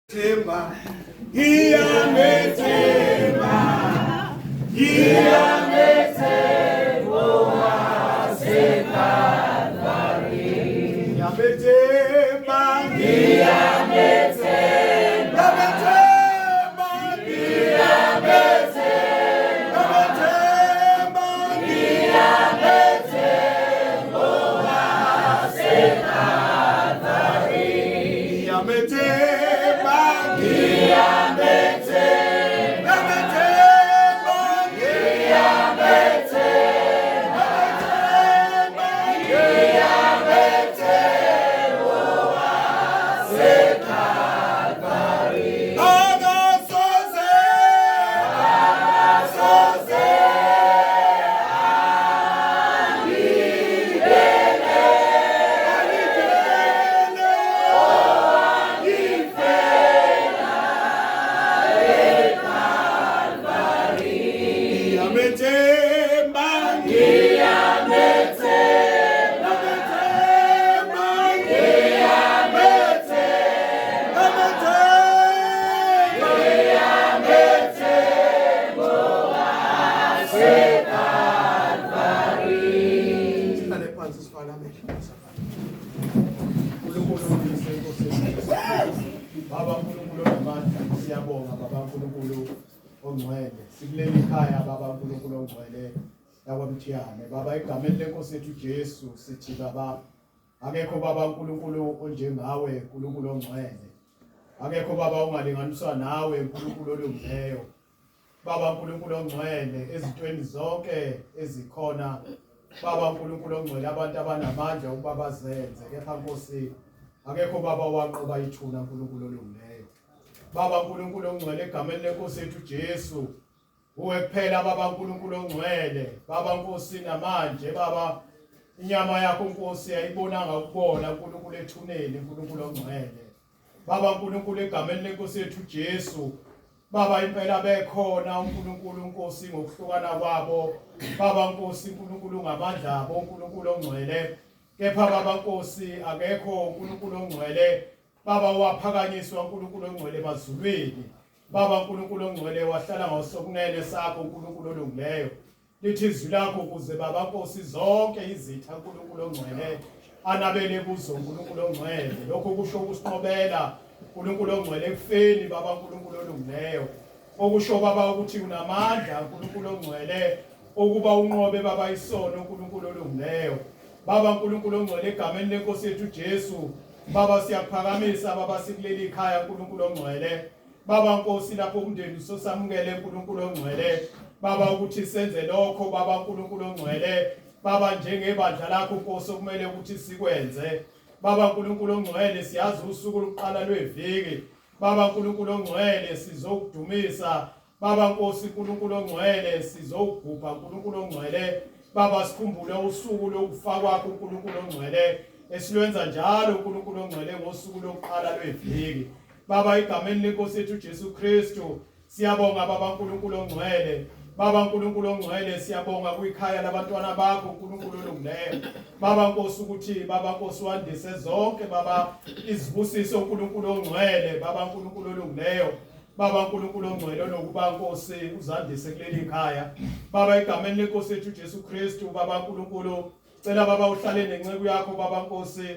Themba ngiyamethemba ngiyamethemba waseKalvari ngiyamethemba ngiyamethemba ngiyamethemba ngiyamethemba ngiyamethemba ngiyamethemba waseKalvari Ngiyamethemba, ngiyamethemba, ngiyamethemba, ngiyamethemba, ngiyamethemba owaseKalvari. Akasoze, akasoze Ngiyamethemba, ngiyamethemba, ngiyamethemba, ngiyamethemba, ngiyamethemba Sihlale phansi sivale amehlo. Nkulunkulu uyise inkosi yethu. Baba uNkulunkulu onamandla siyabonga baba uNkulunkulu ongcwele. Sikuleli khaya baba uNkulunkulu ongcwele lakwaMthiyane. Baba egameni lenkosi yethu Jesu sithi baba akekho baba uNkulunkulu onjengawe uNkulunkulu ongcwele. Akekho baba ongalinganiswa nawe uNkulunkulu olungileyo. Baba uNkulunkulu ongcwele ezintweni zonke ezikhona Baba uNkulunkulu ongcwele abantu abanamandla ukuba bazenze kepha Nkosi akekho baba owanqoba ithuna uNkulunkulu olungileyo Baba uNkulunkulu ongcwele egameni lenkosi yethu Jesu uwe kuphela baba uNkulunkulu ongcwele baba Nkosi namanje baba inyama yakho Nkosi ayibonanga ukubona uNkulunkulu ethuneni uNkulunkulu ongcwele Baba uNkulunkulu egameni lenkosi yethu Jesu Baba impela bekhona uNkulunkulu uNkosi ngokuhlukana kwabo Baba Nkosi uNkulunkulu ngamandla abo uNkulunkulu ongcwele kepha Baba Nkosi akekho uNkulunkulu ongcwele Baba waphakanyiswa uNkulunkulu ongcwele emazulwini Baba uNkulunkulu ongcwele wahlala ngosokunene sakho uNkulunkulu olungileyo Lithi izwi lakho ukuze baba Nkosi zonke izitha uNkulunkulu ongcwele anabele kuzo uNkulunkulu ongcwele. Lokho kusho ukusinqobela uNkulunkulu ongcwele ekufeni baba uNkulunkulu olungileyo. Okusho baba ukuthi unamandla uNkulunkulu ongcwele ukuba unqobe baba isono uNkulunkulu olungileyo. Baba uNkulunkulu ongcwele egameni lenkosi yethu Jesu baba siyakuphakamisa baba sikuleli ikhaya uNkulunkulu ongcwele. Baba Nkosi lapho umndeni usosamukele uNkulunkulu ongcwele Baba ukuthi senze lokho Baba uNkulunkulu ongcwele Baba njengebandla lakho Nkosi okumele ukuthi sikwenze Baba uNkulunkulu ongcwele siyazi usuku lokuqala lweviki Baba uNkulunkulu ongcwele sizokudumisa Baba Nkosi uNkulunkulu ongcwele sizogubha uNkulunkulu ongcwele Baba sikhumbule usuku lokufa kwakho uNkulunkulu ongcwele esilwenza njalo uNkulunkulu ongcwele ngosuku lokuqala lweviki Baba egameni lenkosi yethu Jesu Kristu siyabonga baba uNkulunkulu ongcwele Baba uNkulunkulu ongcwele siyabonga kwikhaya labantwana bakho uNkulunkulu olungileyo Baba Nkosi ukuthi Baba Nkosi wandise zonke Baba izibusiso uNkulunkulu ongcwele Baba uNkulunkulu olungileyo Baba uNkulunkulu ongcwele onokuba Nkosi uzandise kuleli khaya Baba egameni lenkosi yethu Jesu Kristu Baba uNkulunkulu cela Baba uhlale nenceku yakho Baba Nkosi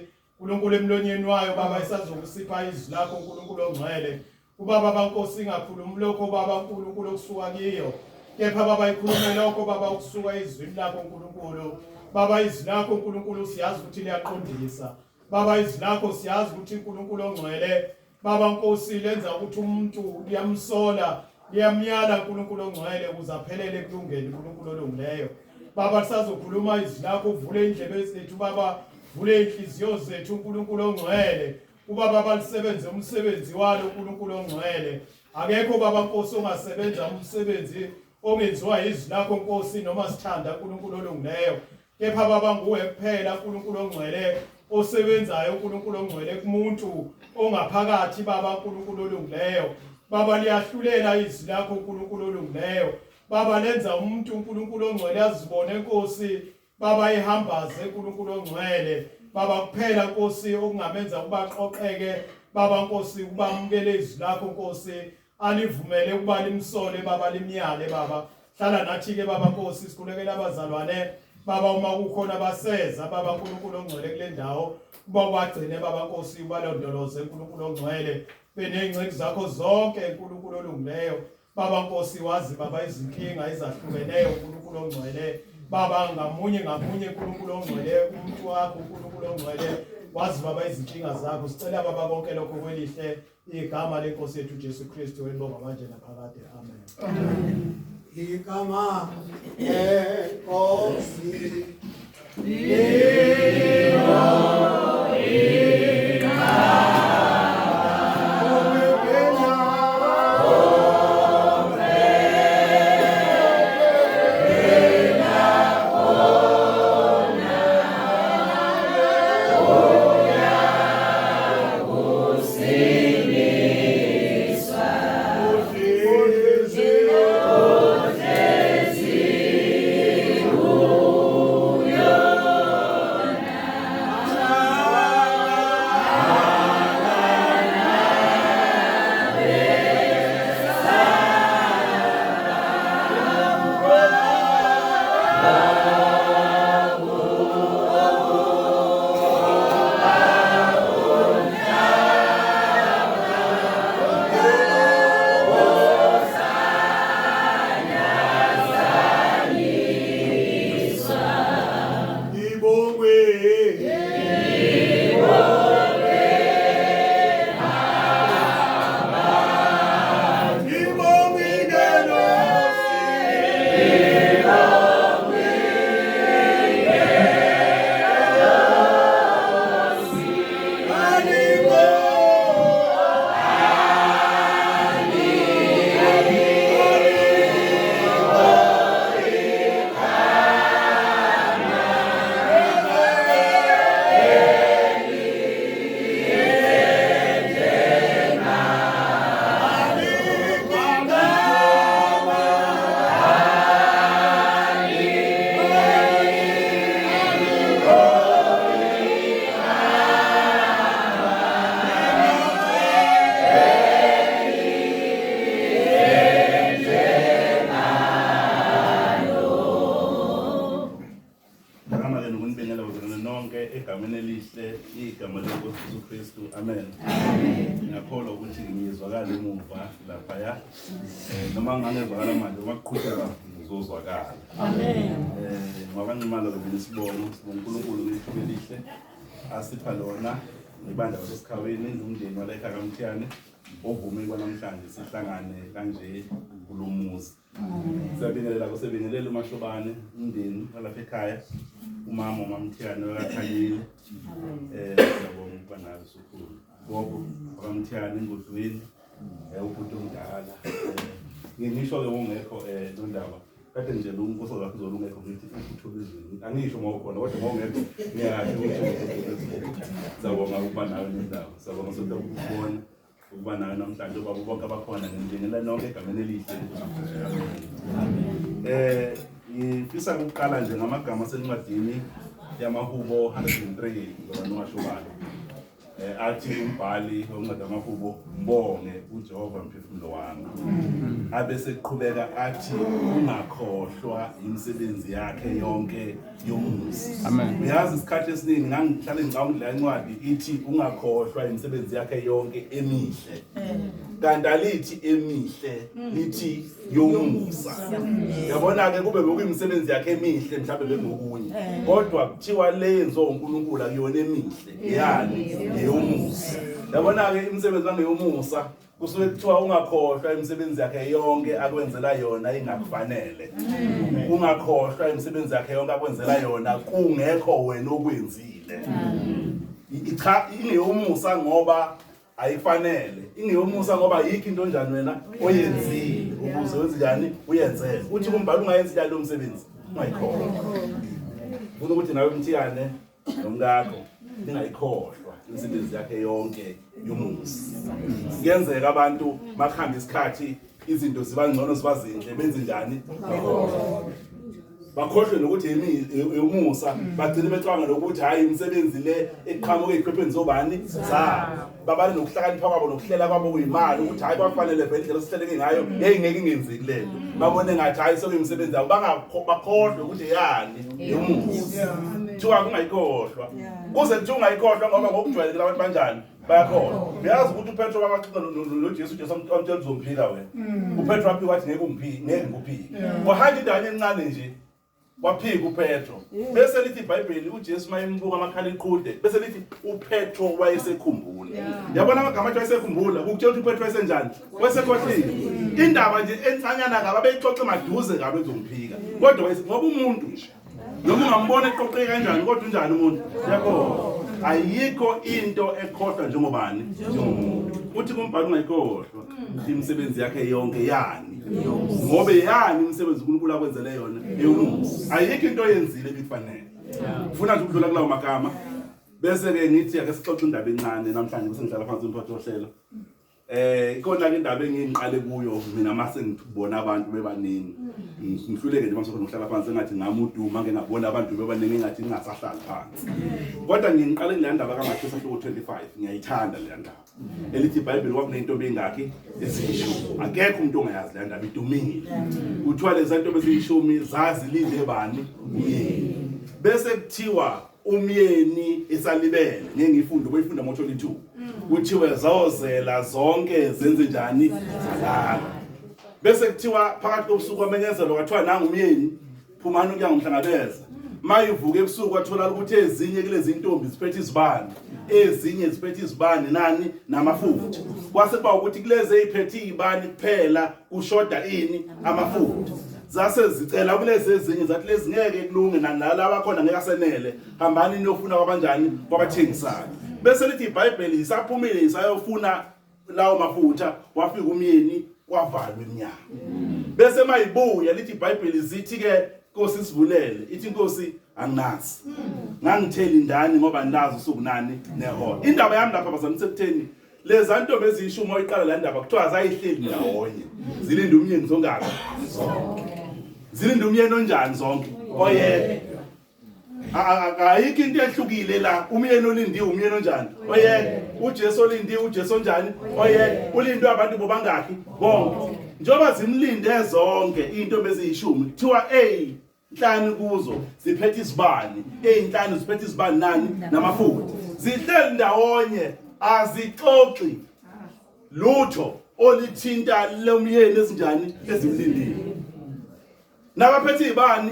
uNkulunkulu emlonyeni wayo baba isazokusipha izwi lakho uNkulunkulu ongcwele ubaba bankosi ingakhulumi lokho baba uNkulunkulu okusuka kiyo kepha baba ikhulume lokho baba okusuka ezwini lakho uNkulunkulu baba izwi lakho uNkulunkulu siyazi ukuthi liyaqondisa baba izwi lakho siyazi ukuthi uNkulunkulu ongcwele Baba Nkosi lenza ukuthi umuntu liyamsola liyamyala uNkulunkulu ongcwele ukuze aphelele ekulungeni uNkulunkulu olungileyo Baba lisazokhuluma izwi lakho uvule indlebe zethu Baba vule inhliziyo zethu uNkulunkulu ongcwele ubaba balisebenze umsebenzi walo uNkulunkulu ongcwele akekho baba Nkosi ongasebenza umsebenzi ongenziwa izwi lakho Nkosi noma sithanda uNkulunkulu olungileyo Kepha baba nguwe kuphela uNkulunkulu ongcwele osebenzayo uNkulunkulu ongcwele kumuntu ongaphakathi baba uNkulunkulu olungileyo baba liyahlulela izwi lakho uNkulunkulu olungileyo baba lenza umuntu uNkulunkulu ongcwele azibone Nkosi baba ihambaze uNkulunkulu ongcwele baba kuphela Nkosi okungamenza ukuba aqoqeke Baba Nkosi ukuba amukele izwi lakho Nkosi, alivumele ukuba limsole Baba, limyale Baba. Hlala nathi ke Baba Nkosi, sikhulekela abazalwane Baba, uma kukhona baseza Baba uNkulunkulu ongcwele kule ndawo, uba ubagcine Baba Nkosi, ubalondoloze uNkulunkulu ongcwele, beney'nceku zakho zonke uNkulunkulu olungileyo Baba Nkosi, wazi Baba izinkinga ezahlukeneyo uNkulunkulu ongcwele Baba, ngamunye ngamunye uNkulunkulu ongcwele, umuntu wakho uNkulunkulu ongcwele wazi Baba izinkinga zakho. Sicela Baba konke lokho kwelihle igama lenkosi yethu Jesu Kristu, elibonga manje naphakade. Amen. Amen. Igama lenkosi Ibongwe. Ibongwe ingelosi. Alibongwe. Ngama-ke nokunibingelela bazalwane nonke egameni elihle igama lenkosi Jesu Kristu. Amen. Ngiyakholwa ukuthi ngizwakala emuva laphaya. Noma ngangezwakala manje uma kuqhutsheka ngizozwakala. Amen. Ngwakanxumalo ke mina isibongo, sibonga uNkulunkulu ngethuba elihle asipha lona nebandla laseSikhawini nomndeni wala ekhaya kaMthiyane ovume ukuba namhlanje sihlangane kanje kulo muzi. Siyabingelela kusebingelela uMashobane, umndeni walapha ekhaya, umama uMamthiyane wakaKhanyile. Siyabonga ukuba nawe sukhulu. Gogo wakaMthiyane engodweni, ubhuti omdala. Ngisho ke ungekho Nondaba. Kade nje lo nkosi wakho uzolungekho ngithi uthula izwi. Angisho ngawukhona kodwa ngawungekho ngiyasho ukuthi siyabonga ukuba nawe Nondaba. Siyabonga sonke ukubona ukuba nayo namhlanje ubaba bonke abakhona nginibingelela nonke egameni elihle. Amen. Ngifisa ukuqala nje ngamagama asencwadini yamaHubo 103 ngoba nowashobalo. Athi umbhali wencwadi yamaHubo, mbonge uJehova mphefumulo wami. Abe seqhubeka athi ungakhohlwa imisebenzi yakhe yonke yomusa. Amen. Uyazi isikhathi esiningi ngangihlale ngicabanga la incwadi ithi ungakhohlwa imisebenzi yakhe yonke emihle. Kanti alithi emihle, lithi yomusa. Yabona ke kube bekuyimisebenzi yakhe emihle mhlawumbe bengokunye. Kodwa kuthiwa le yenziwa uNkulunkulu akuyona emihle, yani eyomusa. Yabona ke imisebenzi wangeyomusa kusuke kuthiwa ungakhohlwa imisebenzi yakhe yonke akwenzela yona ingakufanele. Ungakhohlwa imisebenzi yakhe yonke akwenzela yona kungekho wena okwenzile. Cha, ingeyomusa ngoba ayifanele, ingeyomusa ngoba ayikho into onjani wena oyenzile ukuze wenze njani uyenzele. Uthi kumbhalo ungayenzi njani lo msebenzi, ungayikhohlwa. Ufuna ukuthi nawe Mthiyane nomkakho ningayikhohlwa imisebenzi yakhe yonke yomusa. Kuyenzeka abantu makuhamba isikhathi izinto ziba ngcono ziba zinhle, benze njani? Bakhohlwe nokuthi eyomusa, bagcine becabanga nokuthi hayi imisebenzi le eqhamuka eziqepheni zobani zabo. Babale nokuhlakanipha kwabo nokuhlela kwabo kuyimali ukuthi hayi kwafanele vele indlela esihleleke ngayo yayingeke ingenzeki lento. Babone ngathi hayi sekuyimisebenzi yabo, bangakhohlwe ukuthi yani eyomusa. Kuthiwa kungayikhohlwa. Kuze kuthiwa ungayikhohlwa ngoba ngokujwayelekile abantu banjani? Bayakholwa. Uyazi ukuthi uPetro wakaxoxa noJesu, uJesu amtshela uzomphika wena. UPetro waphika wathi ngeke ungiphike, ngeke ngikuphike. Kwahamba indawo encane nje. Waphika uPetro. Bese lithi iBhayibheli uJesu mayembuka amakhala iqhude, bese lithi uPetro wayesekhumbula. Yabona amagama athi wayesekhumbula, kukutshela ukuthi uPetro wayesenjani? Wayesekhohliwe. Indaba nje encanyana kabi abeyixoxe maduze kabi ezomphika. Kodwa ngoba umuntu nje noma ungambona eqoqeke kanjani kodwa unjani umuntu uyakhohlwa. Ayikho into ekhohlwa njengobani njengomuntu. Uthi kumbhalo ungayikhohlwa imisebenzi yakhe yonke yani ngobe yani imisebenzi uNkulunkulu akwenzele yona eyomusa. Ayikho into oyenzile ebikufanele. Ufuna nje ukudlula kulawo magama bese ke ngithi ake sixoxe indaba encane namhlanje bese ngihlala phansi umphathi wohlelo. Ikona ke indaba engingiqale kuyo mina mase ngibona abantu bebaningi. Ngihluleke nje mase ngihlala phansi engathi ngamuduma ngeke ngabona abantu bebaningi engathi ngingasahlali phansi. Kodwa ngingiqale kule ndaba kaMathewu sahluko 25 ngiyayithanda le ndaba. Elithi iBhayibheli kwakunentombi engakhi eziyishumi. Akekho umuntu ongayazi le ndaba idumile. Kuthiwa lezi ntombi eziyishumi zazilinde bani? Umyeni. Bese kuthiwa umyeni esalibele ngeke ngifunde ubuyifunda ngo-22 kuthiwe zozela zonke zenze njani zalala. Bese kuthiwa phakathi kobusuku kwamenyezelwa kwathiwa nangu umyeni phumani ukuya ngomhlangabeza. Mayivuka ebusuku kwatholakala ukuthi ezinye kulezi ntombi ziphethe izibani, ezinye ziphethe izibani nani namafutha. Kwase kuba ukuthi kulezi eziphethe izibani kuphela kushoda ini amafutha. Zase zicela kulezi ezinye zathi lezi ngeke kulunge nalaba khona ngeke asenele, hambani niyofuna kwabanjani kwabathengisayo. Bese lithi iBhayibheli isaphumile isayofuna lawo mafutha, wafika umyeni kwavalwa iminyango. Bese mayibuya lithi iBhayibheli zithi ke Nkosi sivulele, ithi Nkosi anginazi. Ngangitheli indani ngoba ndazi usuku nani nehora. Indaba yami lapha bazalwane sekutheni leza ntombi eziyishumi oyiqala la ndaba kuthiwa zayihleli ndawonye. Zilinde umyeni zongaka zonke. Zilinde umyeni onjani zonke? Oyedwa. Ayikho into ehlukile la. Umyeni olindiwe umyeni onjani? Oyedwa. uJesu olindiwe uJesu onjani? Oyedwa. Ulindwe abantu bobangakhi? Bonke. Njengoba zimlinde zonke intombi eziyishumi kuthiwa nhlanu kuzo ziphethe izibani, ezinhlanu ziphethe izibani nani namafutha. Zihleli ndawonye azixoxi lutho olithinta lomyeni ezinjani ezimlindile. Nabaphethe izibani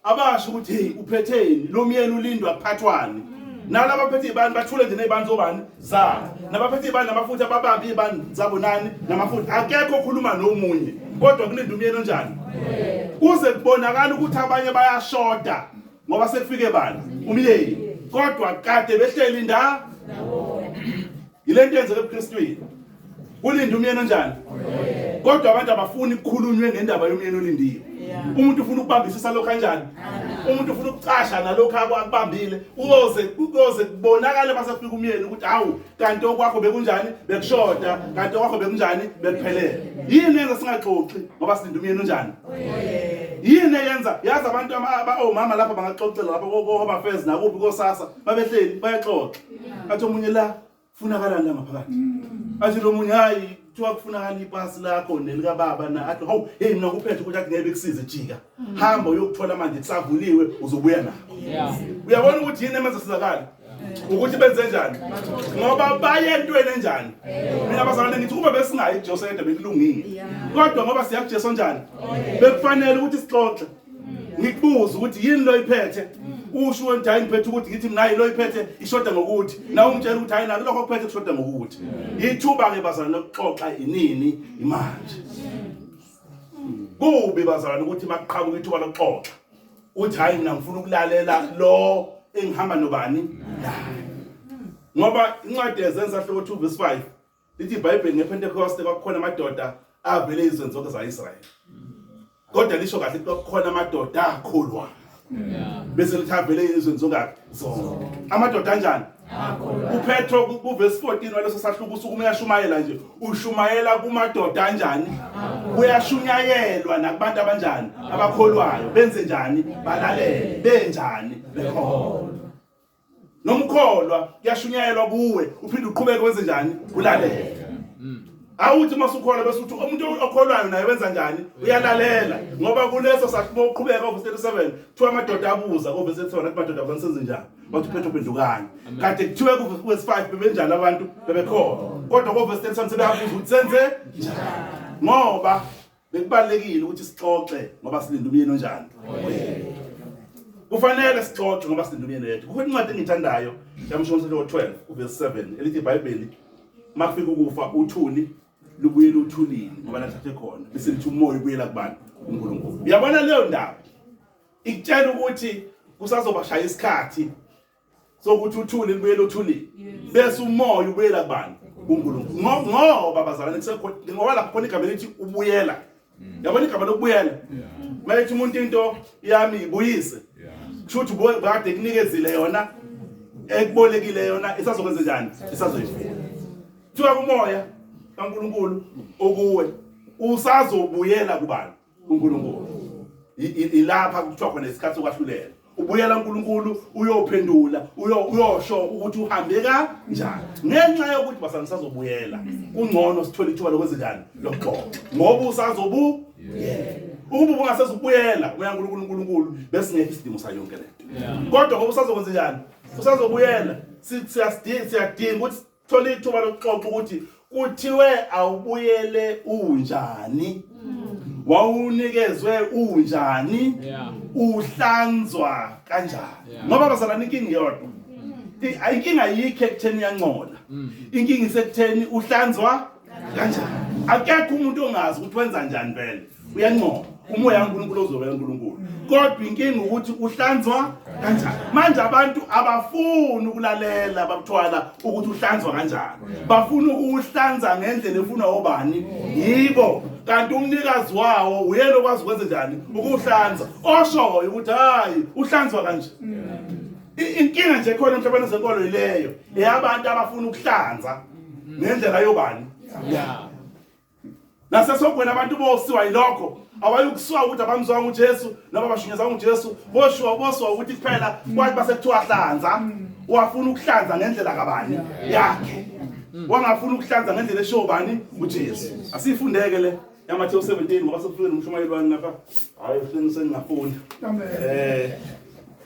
abasho ukuthi hey uphetheni lo myeni ulindwa kuphathwani. Nalaba baphethe izibani bathule nje nezibani zobani zabo. Nabaphethe izibani namafutha babambe izibani zabo nani namafutha. Akekho okhuluma nomunye kodwa kulinda umyeni onjani. Kuze kubonakala ukuthi abanye bayashoda ngoba sekufike bani umyeni, kodwa kade behleli nda Yilento yenzeka ebuKristwini. Kulinda umyeni onjani? Kodwa abantu abafuni kukhulunywe ngendaba yomyeni olindiwe. Umuntu ufuna ukubambisisa lokho kanjani? Umuntu ufuna ukucasha nalokho akubambile. Uyoze kuyoze kubonakale mase kufika umyeni ukuthi hawu kanti okwakho bekunjani? Bekushoda, kanti okwakho bekunjani? Bekuphelele. Yini enza singaxoxi ngoba silinda umyeni onjani? Yini eyenza yazi abantu omama lapha bangaxoxela lapha ko-Home Affairs nakuphi kosasa babehleli bayaxoxa. Athi omunye la kufunakalani la ngaphakathi? Athi lo munye hayi kuthiwa kufunakala ipasi lakho nelikababa na athi hawu hey mina kuphethe ukuthi athi ngeke bekusize jika. Hamba uyokuthola manje kusavuliwe uzobuya nakho. Uyabona ukuthi yini emenza sizakala? Ukuthi benze njani? Ngoba baye entweni enjani? Mina bazalwane ngithi kube besingayi kuJesu yedwa bekulungile. Kodwa ngoba siya kuJesu onjani? Bekufanele ukuthi sixoxe. Ngikubuza ukuthi yini lo iphethe? Usho ukuthi hayi ngiphethe ukuthi ngithi mina lo iphethe ishoda ngokuthi. Nawe ungitshela ukuthi hayi nako lokho okuphethe kushoda ngokuthi. Ithuba ke bazalwane lokuxoxa inini imanje. Kubi bazalwane ukuthi makuqhamuka ithuba lokuxoxa. Uthi hayi mina ngifuna ukulalela lo engihamba nobani naye. Ngoba incwadi yeZenzo sahluko 2 verse 5 lithi iBhayibheli ngePentecost kwakukhona amadoda avele izweni zonke zaIsrael. Kodwa lisho kahle ukuthi kwakukhona amadoda akholwa. Bese lithavele izweni zongaki zonke. Amadoda anjani? UPetro kuverse 14 waleso sahluko usuku uyashumayela nje, ushumayela kumadoda anjani? Kuyashunyayelwa nakubantu abanjani? Abakholwayo. Benze njani? Balalele. Benjani? Bekholwa. Nomkholwa kuyashunyayelwa kuwe, uphinde uqhubeke wenze njani? Ulalele. Awuthi uma usukholwa bese uthi umuntu okholwayo naye wenza njani? Uyalalela. Ngoba kuleso sahluko uqhubeka uverse 37 kuthiwa amadoda abuza kuverse 37 athi madoda kwensenze njani? Bathi uPetro phendukani. Kade kuthiwe kuverse 5 bebenjani abantu? Bebekholwa. Kodwa kuverse 37 sebeyabuza ukuthi senze njani? Ngoba bekubalekile ukuthi sixoxe ngoba silinde umyeni onjani? Kufanele sixoxe ngoba silinde umyeni wethu. Kukho incwadi engiyithandayo yaMshonisi 12 uverse 7 elithi iBhayibheli makufika ukufa uthuli lubuyela uthulini ngoba lathathe khona bese lithi umoya ubuyela kubani? uNkulunkulu. Uyabona leyo ndaba ikutshela ukuthi kusazobashaya isikhathi sokuthi uthuli libuyela uthulini bese umoya ubuyela kubani? uNkulunkulu. Ngoba bazalwane kusekho ngoba lapho khona igama elithi ubuyela. Yabona igama lokubuyela, mayethi umuntu into yami ibuyise, kusho ukuthi kade kunikezile yona, ekubolekile yona, isazokwenza njani? Isazoyifuna. Kuthiwa kumoya kaNkulunkulu okuwe usazobuyela kubani? uNkulunkulu. Ilapha kuthiwa khona isikhathi sokwahlulela. Ubuyela uNkulunkulu uyophendula, uyosho ukuthi uhambe kanjani. Ngenxa yokuthi basanisazobuyela, kungcono sithole ithuba lokwenza njani? Lokuxoxa. Ngoba usazobuyela. Ukuba ubungasezubuyela uya uNkulunkulu uNkulunkulu besingekho isidingo sayo yonke lento. Kodwa ngoba usazokwenza njani? Usazobuyela. Siyasidinga siyadinga ukuthi thola ithuba lokuxoxa ukuthi kuthiwe awubuyele unjani, wawunikezwe unjani, uhlanzwa kanjani. Ngoba bazalwane inkinga iyodwa, inkinga ayikho ekutheni uyancola, inkinga isekutheni uhlanzwa kanjani. Akekho umuntu ongazi ukuthi wenza njani, vele uyancola umoya kaNkulunkulu ozobeka uNkulunkulu, kodwa inkinga ukuthi uhlanzwa kanjani. Manje abantu abafuni ukulalela babuthwala ukuthi uhlanzwa kanjani, bafuna ukuhlanza ngendlela efunwa obani yibo, kanti umnikazi wawo uyena okwazi ukwenza njani ukuhlanza, oshoyo ukuthi hayi uhlanzwa kanje. Inkinga nje khona emhlabeni zenkolo yileyo eyabantu abafuna ukuhlanza ngendlela yobani. Nasesogweni abantu bosiwa yilokho, abayukusuka ukuthi abamzwanga uJesu noma bashunyezanga uJesu, boshiwa boswa ukuthi kuphela kwathi base kuthiwa hlanza, wafuna ukuhlanza ngendlela kabani yakhe, wangafuna ukuhlanza ngendlela eshiwo bani? uJesu. Asifundeke le yaMathewu 17 ngoba sekufike nomshumayeli wami lapha. Hayi sengingafunda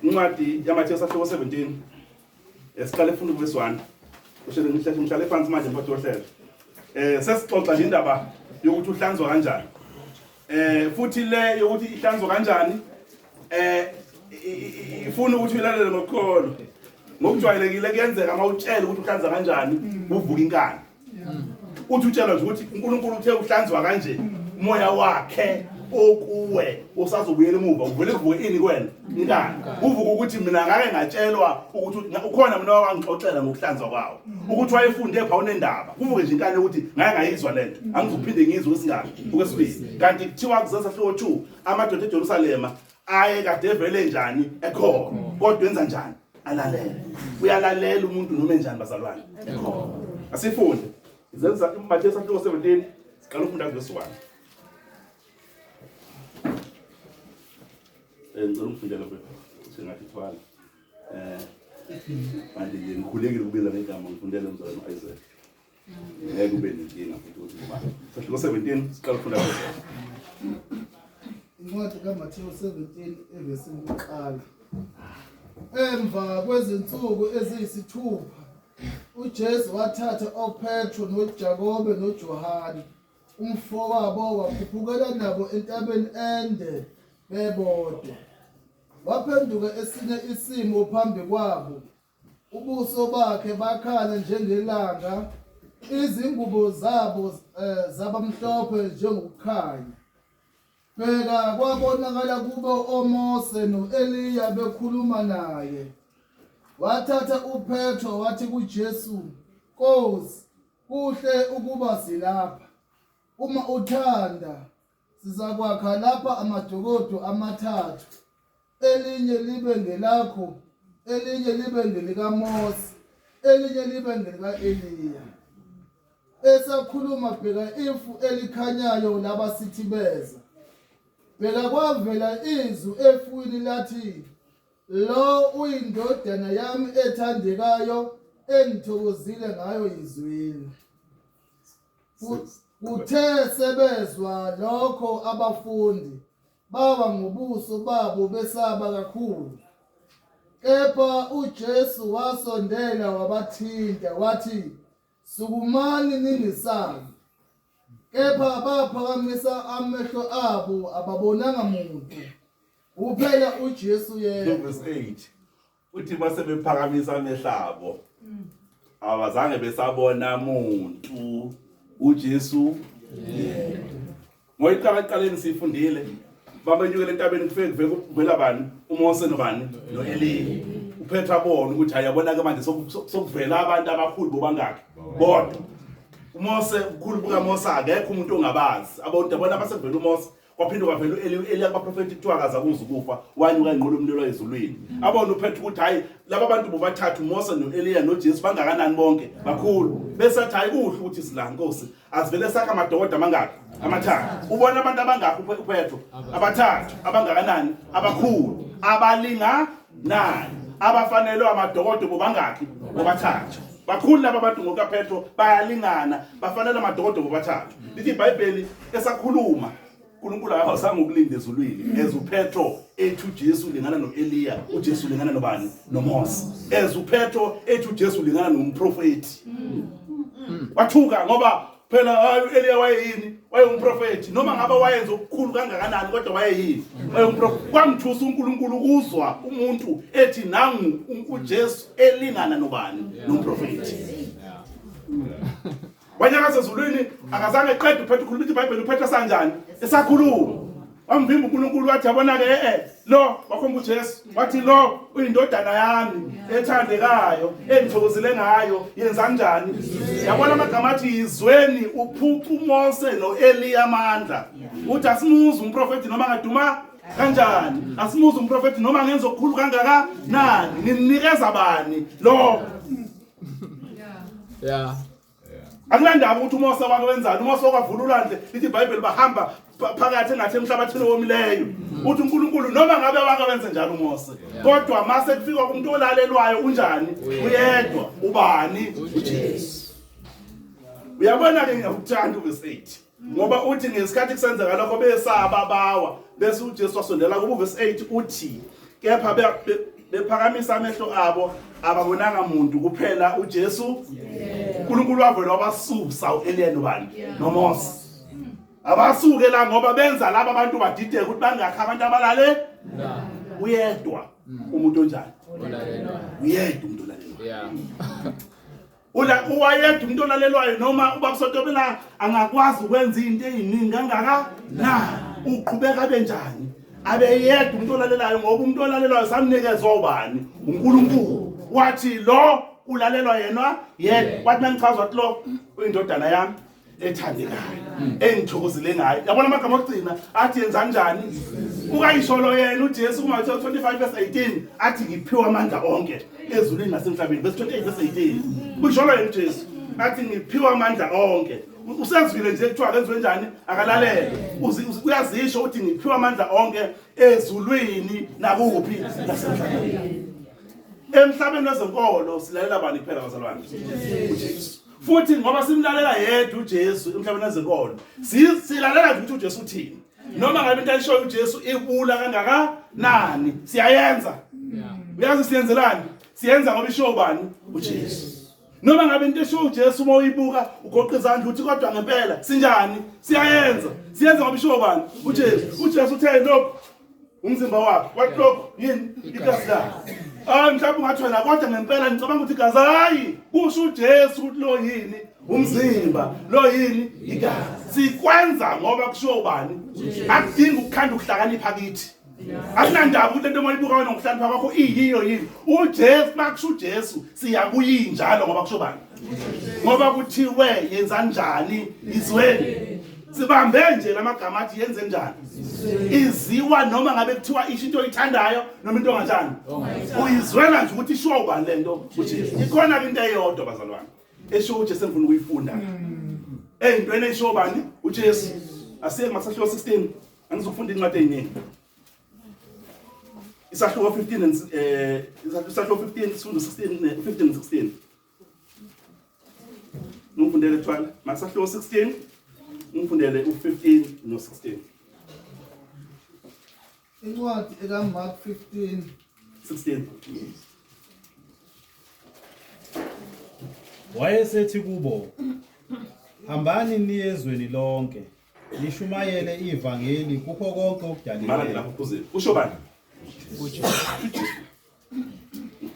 incwadi yaMathewu sahluko 17, esiqale funda uverse 1. Ushele ngihlale ngihlale phansi manje mphathi wohlelo. Sesixoxa nje indaba yokuthi uhlanzwa kanjani. Futhi le yokuthi ihlanzwa kanjani ifuna ukuthi uyilalele ngokholo. Ngokujwayelekile kuyenzeka uma utshela ukuthi uhlanza kanjani uvuka inkani. Uthi utshelwa nje ukuthi uNkulunkulu uthe uhlanzwa kanje, umoya wakhe okuwe usazobuyela emuva, uvele kuvuke ini kuwena? Inkani. Uvuka ukuthi mina ngake ngatshelwa ukuthi ukhona mina wangixoxela ngokuhlanzwa kwawo, ukuthi wayefunde pha unendaba. Kuvuke nje inkani ukuthi ngake ngayizwa lento, angizuphinde ngizwe kwesingaki? Okwesibili. Kanti kuthiwa kuzesahluko 2 amadoda eJerusalema aye kade evele njani ekhona, kodwa enza njani? Alalele. Uyalalela umuntu noma enjani bazalwane? Ekhona. Asifunde izenza iMathewu sahluko 17, siqala ukufunda verse 1. Ngicela ungifundele mfethu, sengathi thwala. Manje nje ngikhulekile ukubiza ngegama, ngifundele mzalwane u-Isaac. Ngeke ube nenkinga futhi ukuthi ngoba sahluko 17 siqala ukufunda verse 1. Incwadi kaMathewu 17 evesini lokuqala. Emva kwezinsuku eziyisithupha uJesu wathatha oPetro noJakobe noJohane umfowabo, wakhuphukela nabo entabeni ende bebodwa. Waphenduka esinye isimo phambi kwabo, ubuso bakhe bakhala njengelanga, izingubo zabo zaba mhlophe njengokukhanya. Bheka, kwabonakala kubo oMose no-Eliya bekhuluma naye. Wathatha uPetro wathi kuJesu, Nkosi, kuhle ukuba silapha. Uma uthanda, sizakwakha lapha amadokodo amathathu. Elinye libe ngelakho, elinye libe ngelikaMose, elinye libe ngelika-Eliya. Esakhuluma bheka ifu elikhanyayo labasithibeza. Bheka kwavela izwi efwini lathi, Lo uyindodana yami ethandekayo engithokozile ngayo yizwini. Kuthe sebezwa lokho abafundi bawa ngobuso babo besaba kakhulu. Kepha uJesu wasondela wabathinta wathi, Sukumani ningesabi. Kepha baphakamisa amehlo abo ababonanga muntu. Kuphela uJesu yedwa. Verse 8. Uthi base bephakamisa amehlo abo. Abazange besabona muntu. uJesu yedwa. Ngoyiqala ekuqaleni sifundile babenyukela entabeni kufike kuvela kuvela bani uMose nobani noEliya uPetru abona ukuthi ayabona ke manje sokuvela abantu abakhulu bobangaki bodwa uMose ubukhulu bukaMose akekho umuntu ongabazi abantu yabona abasevela uMose kwaphinde kwavela uEliya uEliya kubaprofeti kuthiwa akaze akuze ukufa wanyuka inqola umlilo ezulwini abona uPetru ukuthi hayi laba bantu bobathathu uMose noEliya noJesu bangakanani bonke bakhulu bese athi hayi kuhle ukuthi sila Nkosi Asivele sakha amadokodo amangaki? Amathathu. Ubona abantu abangaki uPetro? Abathathu. Abangakanani? Abakhulu. Abalinganayo. Abafanelwe amadokodo bobangaki? Bobathathu. Bakhulu laba bantu ngokaPetro bayalingana, bafanele amadokodo bobathathu. Lithi iBhayibheli esakhuluma uNkulunkulu akazange ukulinda ezulwini as uPetro ethi uJesu ulingana noEliya, uJesu ulingana nobani? NoMose. As uPetro ethi uJesu ulingana nomprofeti. Wathuka ngoba phela hayi uEliya wayeyini? Wayengumprofeti. Noma ngabe wayenza okukhulu kangakanani kodwa wayeyini? Wayengumprofeti. Kwamthusa uNkulunkulu ukuzwa umuntu ethi nangu uJesu elingana nobani? Nomprofeti. Wanyakaza ezulwini akazange eqede uPetru ukhuluma ithi iBhayibheli uPetru esanjani esakhuluma wamvimba uNkulunkulu wathi yabona ke eh lo wakhomba uJesu wathi lo uyindodana yami ethandekayo engithokozile ngayo yenza kanjani yabona amagama athi yizweni uphuca uMose noEliya amandla uthi asimuzi umprofeti noma ngaduma kanjani asimuzi umprofeti noma ngenza okukhulu kangaka nani nimnikeza bani lo Yeah. Akunandaba ukuthi uMose wake wenzani, uMose wakwavula ulwandle, lithi iBhayibheli bahamba phakathi engathi emhlabathini owomileyo. Uthi uNkulunkulu noma ngabe wake wenze njalo uMose, kodwa mase kufika kumuntu olalelwayo unjani? Uyedwa. Ubani? UJesu. Uyabona ke ngiyakuthanda uverse 8. Ngoba uthi ngesikhathi kusenzeka lokho besaba bawa bese uJesu wasondela kubo verse 8 uthi kepha bephakamisa amehlo abo ababonanga muntu kuphela uJesu uNkulunkulu wavela wabasusa uEliya nobani noMose abasuke la ngoba benza laba abantu badideke ukuthi bangakhi abantu abalale uyedwa umuntu onjani uyedwa umuntu olalelwayo Yeah. Ula uwayedwa umuntu olalelwayo noma ubaba Sotobela angakwazi ukwenza into eziningi kangaka na uqhubeka benjani abeyedwa umuntu olalelayo ngoba umuntu olalelwayo samnikezwa ubani uNkulunkulu wathi lo ulalelwa yena yedwa wathi nangichaza wathi lo uyindodana yami ethandekayo engithokozile ngayo yabona amagama okugcina athi yenza kanjani ukayisholo yena uJesu kuMathewu 25 verse 18 athi ngiphiwa amandla onke ezulwini nasemhlabeni verse 28 verse 18 uyisholo yena uJesu athi ngiphiwa amandla onke usezwile nje kuthiwa akenziwe njani akalalele uyazisho ukuthi ngiphiwa amandla onke ezulwini nakuphi nasemhlabeni emhlabeni wezenkolo silalela bani kuphela bazalwane uJesu futhi ngoba simlalela yedwa uJesu emhlabeni wezenkolo silalela nje ukuthi uJesu uthini noma ngabe into ayishoyo uJesu ibula kangakanani siyayenza uyazi siyenzelani siyenza ngoba isho ubani uJesu noma ngabe into esho uJesu uma uyibuka ugoqa izandla uthi kodwa ngempela sinjani siyayenza siyenza ngoba isho ubani uJesu uJesu uthe lokhu umzimba wakhe wathi lokhu yini igazi lakhe hayi mhlawumbe ungathi wena kodwa ngempela ngicabanga ukuthi igazi hayi kusho uJesu ukuthi lo yini umzimba lo yini igazi sikwenza ngoba kushiwo ubani akudingi ukukhanda ukuhlakanipha kithi akunandaba ukuthi lento oyibuka wena ngokuhlakanipha kwakho iyiyo yini uJesu makusho uJesu siyakuyinjalo ngoba kusho bani ngoba kuthiwe yenza njani izweni Sibambe nje lamagama athi yenze njani? Iziwa noma ngabe kuthiwa isho into oyithandayo noma into ongathandi. Uyizwela nje ukuthi ishiwa ubani lento uJesu. Ikhona ke into eyodwa bazalwane. Esho uJesu engifuna ukuyifunda. Eyintweni eshiwo bani? uJesu. Asiye kumasahluko 16. Angizofunda incwadi eziningi. Isahluko 15 and isahluko 15 sifundo 16 15 and 16. Ngifundele thwala. Masahluko 16 ngifundele u15 no16. Incwadi ekaMark 15 16. Wayesethi kubo, Hambani niye ezweni lonke, nishumayele ivangeli kukho konke Mana okudaliweyo. lapho phuzile. Usho bani? uJesu.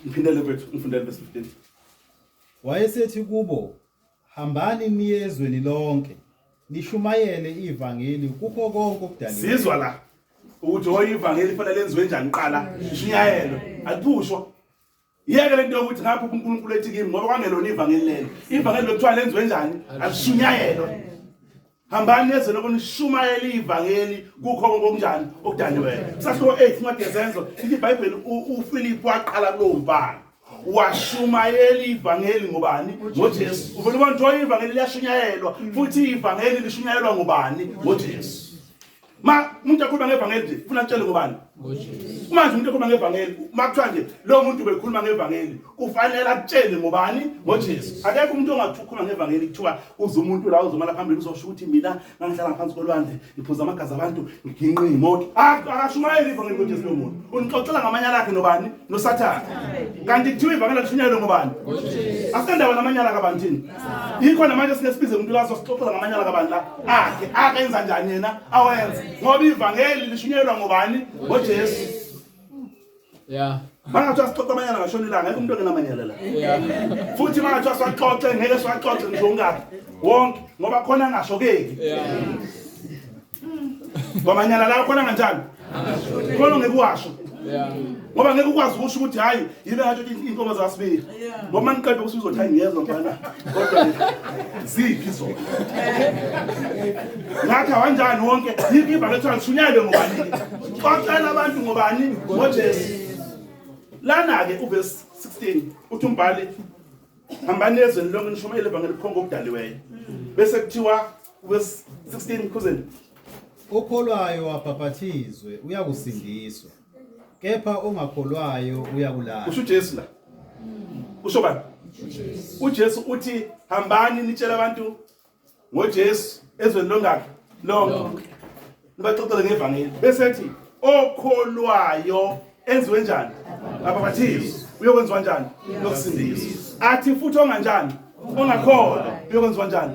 Ngiphindele kwethu, ngifundele verse 15. Wayesethi kubo, Hambani niye ezweni lonke, nishumayele ivangeli kukho konke okudaliweyo. Sizwa la ukuthi oyivangeli fanele lenziwe njani qala ishunyayelwe aliphushwa. Yeke lento yokuthi ngapha uNkulunkulu ethi kimi ngoba kwangelona ivangeli lelo. Ivangeli lokuthiwa lenziwe njani? Alishunyayelwe. Hambani neze lokho nishumayele ivangeli kukho konke okunjani okudaliweyo. Sahluko 8 incwadi yezenzo ithi iBhayibheli uPhilip waqala kulowo mbhalo. Washumayela ivangeli ngobani? NgoJesu. Uvela ubona ukuthi ivangeli liyashunyayelwa futhi ivangeli lishunyayelwa ngobani? NgoJesu. Ma umuntu akhuluma ngevangeli nje ufuna atshele ngobani? NgoJesu. Manje umuntu okhuluma ngevangeli uma kuthiwa nje lo muntu bekhuluma ngevangeli kufanele akutshele ngobani? NgoJesu. Akekho umuntu ongathi ukhuluma ngevangeli kuthiwa uze umuntu la uzomala phambili uzosho ukuthi mina ngangihlala ngaphansi kolwandle ngiphuza amagazi abantu ngiginqa imoto. Akashumayeli ivangeli ngoJesu lo muntu. Unixoxela ngamanyala akhe nobani? NoSathane. Kanti kuthiwa ivangeli alishunyayelwe ngobani? NgoJesu. Asinandaba namanyala kabantu thina. Yikho namanje singesibize umuntu la sosixoxela ngamanyala kabantu la. Akhe akenza njani yena? Awenza. Ngoba ivangeli lishunyayelwa ngobani? NgoJesu. Yeah. Mangathiwa sixoxe amanyala ngashona ilanga, akekho umuntu ongenamanyala la. Yeah. Futhi mangathiwa siwaxoxe ngeke siwaxoxe ngisho ungaphi. Wonke ngoba khona angashokeki. Yeah. Kwamanyala la khona kanjani? Khona ngeke uwasho. Yeah. Ngoba ngeke ukwazi ukusho ukuthi hayi yibe ngathi inkomo zasibili. Ngoba maniqeda ukuthi uzothi hayi ngiyezwa mfana. Kodwa ziphi zona? Ngakho kanjani wonke yiphi ibhakethe kuthiwa lishunyayelwe ngobani? Xoxela abantu ngobani? NgoJesu. Lana ke uverse 16 uthi umbhali hambani ezweni lonke nishumayele ivangeli kukhonke okudaliweyo. Bese kuthiwa verse 16 cousin Okholwayo abhaphathizwe uyakusindiswa, kepha ongakholwayo uyakulahlwa. Usho uJesu la. Usho bani? uJesu uthi hambani nitshele abantu ngoJesu ezweni longakhi lonke. Nibaxoxele ngevangeli. Bese ethi okholwayo enziwe njani? Abhaphathizwe. Uyokwenziwa njani? Uyokusindiswa. Athi futhi onganjani? Ongakholwa uyokwenziwa njani?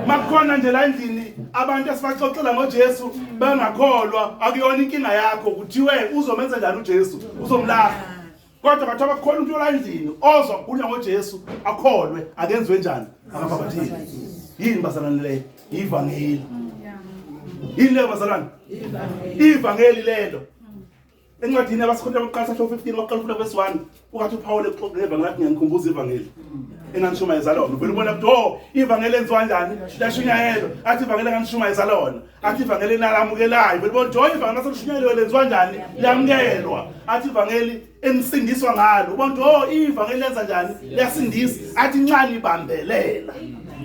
Makukhona nje la endlini abantu esibaxoxela ngoJesu bangakholwa akuyona inkinga yakho kuthiwe uzomenza njani uJesu? Uzomlahla. Kodwa bathiwa bakhona umuntu ola endlini ozwa kukhulunywa ngoJesu akholwe akenziwe njani? Akabhaphathizwe. Yini bazalwane leyo? Ivangeli. Yini leyo bazalwane? Ivangeli lelo. Encwadini yabaseKorinte bokuqala sahluko 15 waqala ufunda verse 1 ukathi uPaul exoxa ngevangeli athi ngiyangikhumbuza ivangeli enganishumayeza lona. Uvela ubona ukuthi oh ivangeli enziwa njani? Lashunyayelwa. Athi ivangeli enganishumayeza lona. Athi ivangeli enalamukelayo. Uvela ubona ukuthi oh ivangeli laselishunyayeliwe lenziwa njani? Liyamukelwa. Athi ivangeli enisindiswa ngalo. Ubona ukuthi oh ivangeli lenza njani? Liyasindisa. Athi nxa nibambelela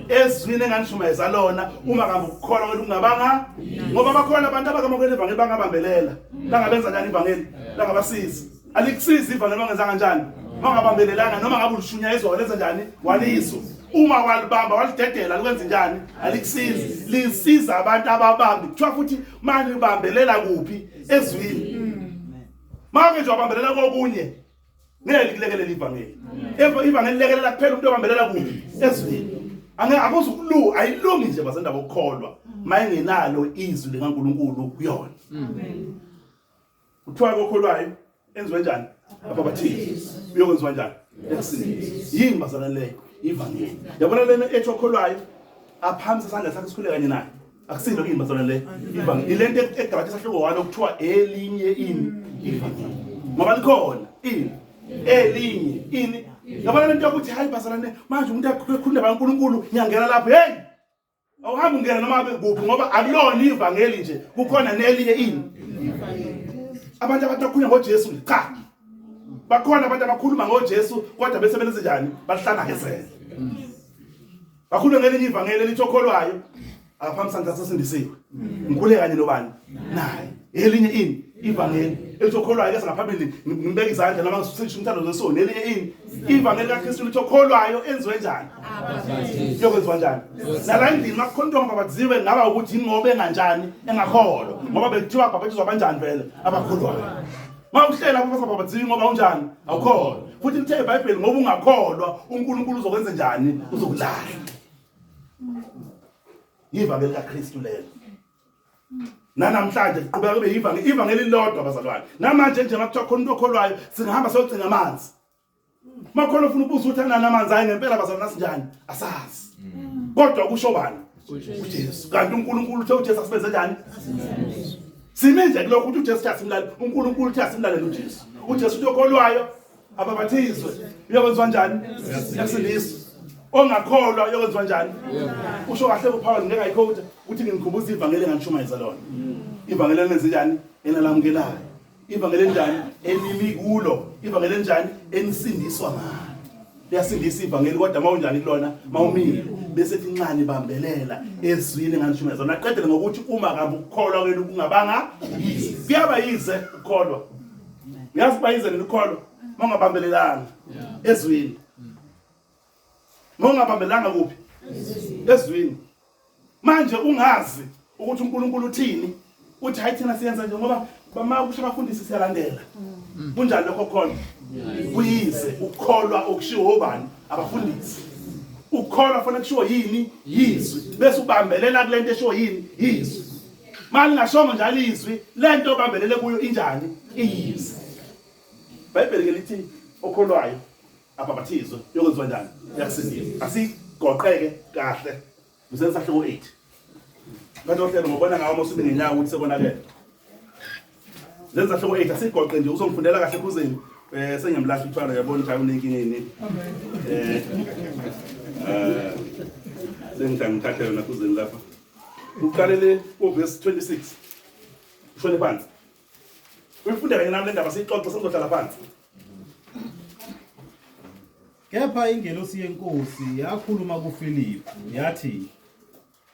ezwini enganishumayeza lona uma kambe ukukholwa kwenu kungabanga ngoba bakhona abantu abakamukela ivangeli bangabambelela langabenza njani ivangeli langabasizi alikusizi ivangeli bangenza kanjani bangabambelelanga noma ngabe ulishunyayezwa walenza njani walizwa uma walibamba walidedela likwenza njani alikusizi lisiza abantu ababambi kuthiwa futhi manje bambelela kuphi ezwini manje nje wabambelela kokunye ngeke likulekelele ivangeli. Ivangeli lekelela kuphela umuntu obambelela kuphi ezwini. Angeke akuzukulu ayilungi nje bazendaba okukholwa mayengenalo izwi likaNkuluNkulu kuyona. Amen. Kuthiwa kokholwayo enziwe njani? Ababhathizo. Uyokwenziwa njani? Ekusindiswa. Yini bazalwane leyo? Ivangeli. Yabona lena ethi okholwayo aphakamisa isandla sakhe sikhule kanye naye. Akusilo yini bazalwane le? Ivangeli. Ilento eGalatia sahluko 1 okuthiwa elinye ini ivangeli. Ngoba likhona ini elinye ini. Yabona lento yokuthi hayi bazalwane manje umuntu akhuluma kaNkuluNkulu ngiyangena lapho hey. Awuhambi ungena noma kuphi ngoba akulona ivangeli nje, kukhona nelinye ini. Abantu abakhuluma ngoJesu cha. Bakhona abantu abakhuluma ngoJesu kodwa bese benze njani? Bahlanakezele. Bakhuluma ngelinye ivangeli elithi okholwayo akaphambi sandla sesindisiwe. Ngikhule kanye nobani? Naye. Elinye ini ivangeli elithi okholwayo ke ngaphambili ngimbeka izandla noma ngisisho umthando wesoni. Elinye ini ivangeli kaKristu lithi okholwayo enziwe njani? Yokwenziwa njani? Nala endlini makukhona into ongabhabhathiziwe ngaba ukuthi ingoba enganjani engakholwa ngoba bekuthiwa bhabhathizwa kanjani vele abakholwayo. Mawuhlela lapho basabhabhathiziwe ngoba unjani? Awukholwa. Futhi lithe iBhayibheli ngoba ungakholwa uNkulunkulu uzokwenza njani? Uzokulahla. Ivangeli kaKristu lelo. Nanamhlanje kuqhubeka kube ivangeli, ivangeli lilodwa bazalwane. Namanje nje makuthiwa khona umuntu okholwayo singahamba siyocinga amanzi. Makhona ufuna ukubuza ukuthi anani amanzi, hayi ngempela bazalwane asinjani? Asazi. Kodwa kusho bani? uJesu. Kanti uNkulunkulu uthe uJesu asibenze njani? Sime nje kulokho ukuthi uJesu uthi asimlalele, uNkulunkulu uthi asimlalele uJesu. uJesu uthi okholwayo ababathizwe uyokwenziwa njani? Uyasindiswa. Ongakholwa uyokwenziwa njani? Usho kahle uPaul ngeke ayikhothe uthi nginikhumbuza ivangeli enganishumayeza lona. Ivangeli elenze njani? Enalamukelayo. Ivangeli enjani? Enimi kulo. Ivangeli enjani? Enisindiswa ngalo. Liyasindisa ivangeli kodwa mawunjani kulona? Mawumile. Bese ethi nxani bambelela ezwini enganishumayeza lona. Aqedele ngokuthi uma kambe ukukholwa kwenu kungabanga yize. Kuyaba yize ukukholwa. Uyazi uba yize nokukholwa mawungabambelelanga ezwini. Mawungabambelanga kuphi? Ezwini. Manje ungazi ukuthi uNkulunkulu uthini, uthi hayi thina siyenza nje ngoba bama kusho abafundisi siyalandela. Kunjani lokho khona? Kuyize ukukholwa okushiwo obani? Abafundisi. Ukukholwa fanele kushiwo yini? Yizwi. Bese ubambelela kulento eshiwo yini? Yizwi. Mali ngashongo njalo izwi, lento obambelele kuyo injani? Iyize. IBhayibheli ke lithi okholwayo abhabhathizwe yokwenziwa njani? Uyakusindiswa. Asigoqeke kahle. Msenza sahluko 8. Kanti ohlelo ngobona ngawo mosube ngenyawo ukuthi sekonakele. Zenza sahluko 8 asigoqe nje uzongifundela kahle khuzeni. Sengiyamlahla uthwala yabona ukuthi awunenkinga yini. Sengithathe yona khuzeni lapha. Uqalele ku verse 26. Ushone phansi. Uyifunde kanye nami le ndaba siyixoxe sengizohlala phansi. Kepha ingelosi yenkosi yakhuluma kuFiliphu yathi,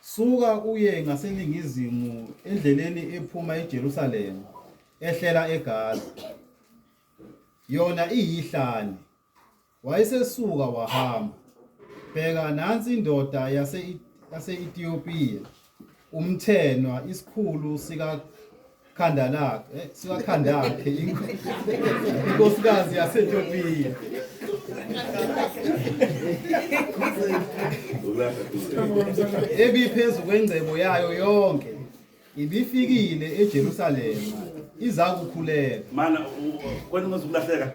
Suka uye ngaseningizimu endleleni ephuma eJerusalema ehlela eGaza. Yona iyihlane. Wayesesuka wahamba. Bheka nansi indoda yase yase-Ethiopia, umthenwa, isikhulu sika Khandalakhe, sikaKhandakhe, inkosikazi yase-Ethiopia. Ebiphezu kwengcebo yayo yonke, ibifikile eJerusalema izakukhuleka. Mana kwena ungezukulahleka.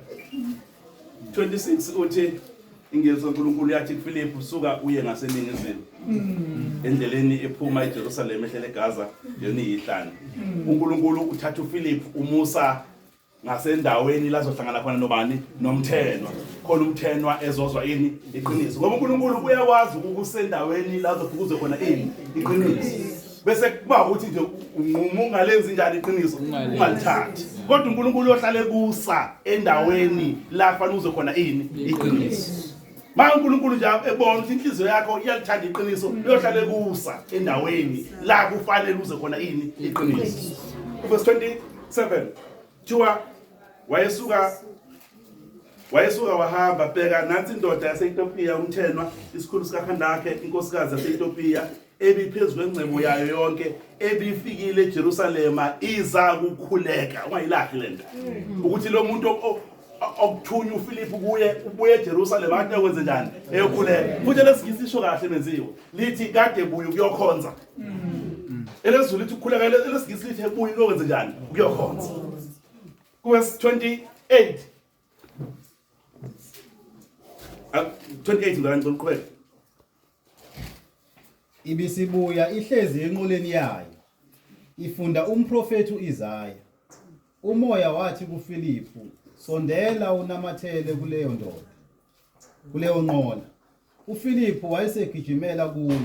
26 uthi ingelosi kaNkulunkulu yathi kuFilipu suka uye ngaseningizimu endleleni ephuma eJerusalema ehlele eGaza yona iyihlane. uNkulunkulu uthatha uFilipu umusa ngasendaweni lazohlangana khona nobani? Nomthenwa. Khona umthenwa ezozwa ini? Iqiniso. Ngoba uNkulunkulu uyakwazi ukukusendaweni lazofika uzwe khona ini? Iqiniso. Bese kuba ukuthi nje unquma ungalenzi njani iqiniso, ungalithathi. Kodwa uNkulunkulu uyohlale kusa endaweni la fanele uzwe khona ini? Iqiniso. Ma uNkulunkulu nje ebona ukuthi inhliziyo yakho iyalithanda iqiniso, uyohlale kusa endaweni la kufanele uze khona ini? Iqiniso. Verse 27 Thiwa wayesuka wahamba, bheka nansi indoda yase-Ethiopia umthenwa, isikhulu sikaKhandakhe, inkosikazi yase-Ethiopia, ebiphezu kwengcebo yayo yonke, ebifikile eJerusalema iza kukhuleka. Ungayilahli lento ukuthi lo muntu okuthunywa uFilipu kuye ubuye eJerusalema kade kwenze njani eyokhuleka. Futhi lesingisi isho kahle menziwe lithi kade buye ukuyokhonza. Elezulu lithi ukukhuleka, elesingisi lithi ebuye ukuyokwenza njani ukuyokhonza. Kuverse 28 28 ngicela uqhubeke. Ibisibuya ihlezi enqoleni yayo ifunda umprofethi uIsaya. Umoya wathi kuFilipu, sondela unamathele kuleyo ndoda, kuleyo nqola. uFilipu wayesegijimela kuyo.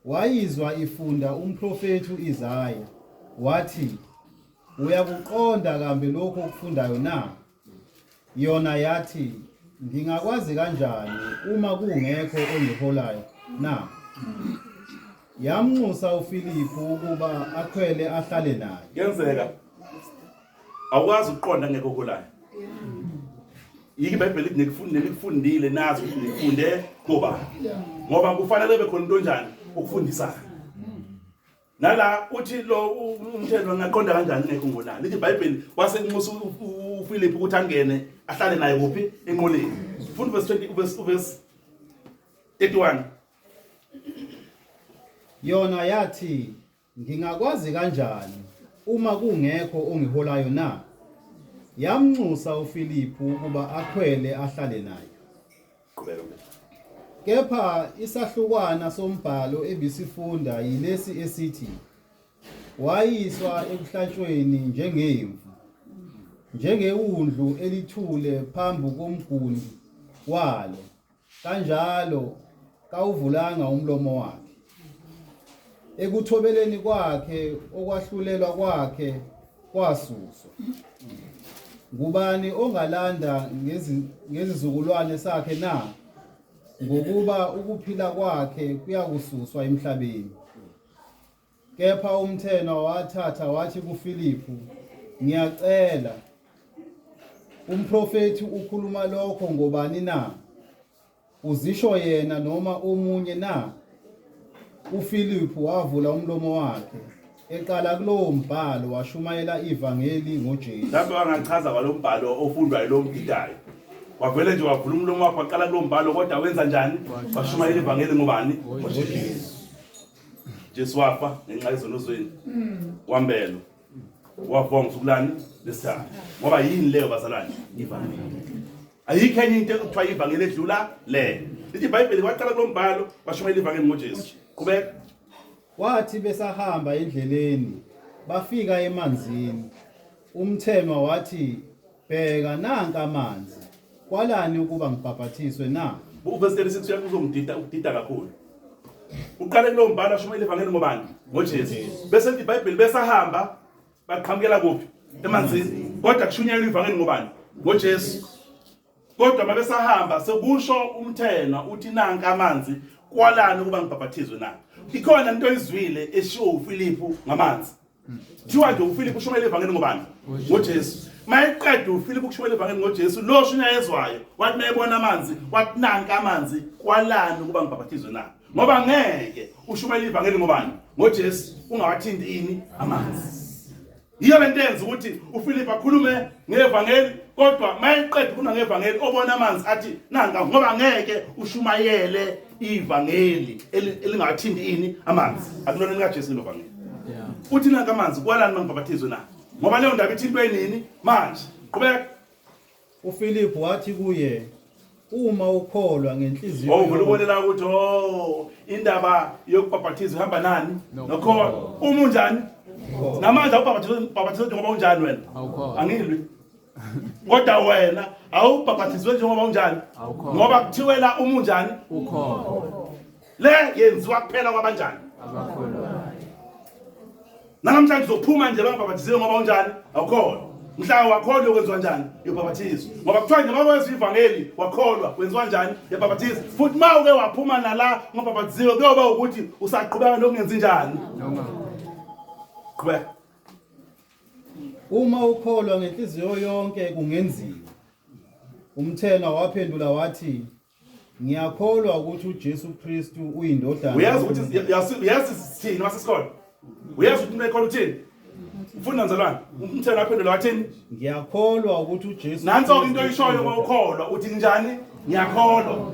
Wayizwa ifunda umprofethi uIsaya, wathi, Uyakuqonda kambe lokho okufundayo na? Yona yathi, Ngingakwazi kanjani uma kungekho ongiholayo na? Yamnxusa uFiliphu ukuba akhwele ahlale naye. Kuyenzeka awukwazi ukuqonda ngekho okulayo. Yiki iBhayibheli lithi nikufunde nikufundile nazi ukuthi nifunde kuba. Ngoba kufanele kube khona into onjani ukufundisayo. Nala uthi lo umthetho ngaqonda kanjani ngekho ngolala. Lithi iBhayibheli wasenxusa uFilip ukuthi angene ahlale naye kuphi enqoleni. Funda verse 20 verse 31. Yona yathi, Ngingakwazi kanjani uma kungekho ongiholayo na? Yamnxusa uFiliphu ukuba akhwele ahlale naye. Qhubeka. Kepha isahlukwana sombhalo ebisifunda yilesi esithi, Wayiswa ekuhlatshweni njengemvu, njengewundlu elithule phambi komgundi walo, kanjalo kawuvulanga umlomo wakhe. Ekuthobeleni kwakhe okwahlulelwa kwakhe kwasuswa. Ngubani ongalanda ngezizukulwane sakhe na? Ngokuba ukuphila kwakhe kuyakususwa emhlabeni. Kepha umthenwa wathatha wathi kuFiliphu, Ngiyacela, umprofethi ukhuluma lokho ngobani na? Uzisho yena noma omunye na? UFiliphu wavula umlomo wakhe, eqala kulowo mbhalo washumayela ivangeli ngoJesu. Mhlawumbe wangachaza kwalo mbhalo ofundwayo lo mdidayo. Wavele nje wavula umlomo wakhe waqala kulo mbhalo kodwa wenza njani? Washumayela ivangeli ngobani? NgoJesu. Jesu wafa ngenxa yezono zenu. Wambelwa. Wavuka ngosuku lani? Lesithathu. Ngoba yini leyo bazalwane? Ivangeli. Ayikho enye into ekuthiwa ivangeli edlula le. Lithi iBhayibheli waqala kulo mbhalo washumayela ivangeli ngoJesu. Qhubeka. Kwathi besahamba endleleni bafika emanzini. Umthenwa wathi, Bheka nanka amanzi, kwalani ukuba ngibhabhathiswe na? Uvesi 36 uyakuzongidida ukudida kakhulu. Uqale kulowo mbhalo ashumayela ivangeli ngobani? NgoJesu. Bese lithi iBhayibheli besahamba baqhamukela kuphi? Emanzini. Kodwa kushunyayelwa ivangeli ngobani? NgoJesu. Kodwa mabesahamba sekusho umthenwa uthi nanka amanzi kwalani ukuba ngibhabhathizwe na? Ikhona into oyizwile eshiwo uFilipu ngamanzi. Kuthiwa nje uFilipu ushumayela ivangeli ngobani? NgoJesu. Mayeqeda uFilipu ukushumayela ivangeli ngoJesu, lo shunyayezwayo wathi mayebona amanzi, wathi nanka amanzi kwalani ukuba ngibhabhathizwe na? Ngoba ngeke ushumayela ivangeli ngobani? NgoJesu ungawathinti ini amanzi. Yiyo lento yenza ukuthi uFilip akhulume ngevangeli kodwa mayeqeda ukhuluma ngevangeli obona amanzi athi nanka ngoba ngeke ushumayele ivangeli elingathinti ini amanzi. Akulona likaJesu lelo vangeli. Uthi nanka amanzi kwalani mangibhapathizwe na? Ngoba leyo ndaba ithintwe nini manje? Qhubeka. UFiliphu wathi kuye, Uma ukholwa ngenhliziyo Oh, vele ubone la ukuthi oh indaba yokubhabhathizwa ihamba nani? Nokholo. Uma unjani? Namanje awubhabhathizwe ubhabhathizwe njengoba unjani wena? Angilwi. Kodwa wena awubhabhathizwe njengoba unjani? Ngoba kuthiwe la uma unjani? Ukhona. Le yenziwa kuphela kwabanjani? Abakholwayo. Namhlanje uzophuma nje bangabhabhathiziwe ngoba unjani? Awukholwa. Mhla wakholwa kwenziwa njani? Uyobhabhathizwa. Ngoba kuthiwa nje mawezwa ivangeli wakholwa kwenziwa njani? Uyabhabhathizwa. Futhi uma uke waphuma nala ungabhabhathiziwe kuyoba ukuthi usaqhubeka nokungenzi njani? Qhubeka. Uma ukholwa ngenhliziyo yonke kungenziwa. Umthenwa waphendula wathi, Ngiyakholwa ukuthi uJesu Kristu uyindodana. Uyazi ukuthi uyazi sithini masisikole? Uyazi ukuthi umuntu ekholwa uthini? Ufunda mzalwane, umthelo waphendula wathini? Ngiyakholwa ukuthi uJesu Nanso into oyishoyo uma ukholwa uthi njani? Ngiyakholwa.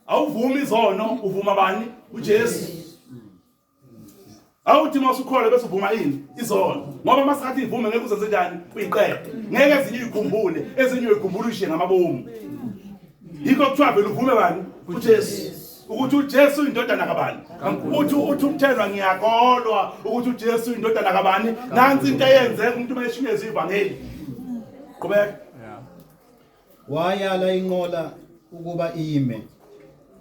Awuvumi izono, uvuma bani? uJesu. Awuthi uma usukholwa bese uvuma ini? Izono. Ngoba uma singathi ivume ngeke uzenze njani? Uyiqede. Ngeke ezinye uyikhumbule, ezinye uyikhumbula uyishiye ngamabomu. Yikho kuthiwa vele uvume bani? uJesu. Ukuthi uJesu uyindodana kabani? Uthi uthi umthelwa ngiyakholwa ukuthi uJesu uyindodana kabani? Nansi into eyenzeka umuntu uma eshunyezwa ivangeli. Qhubeka. Wayala inqola ukuba ime.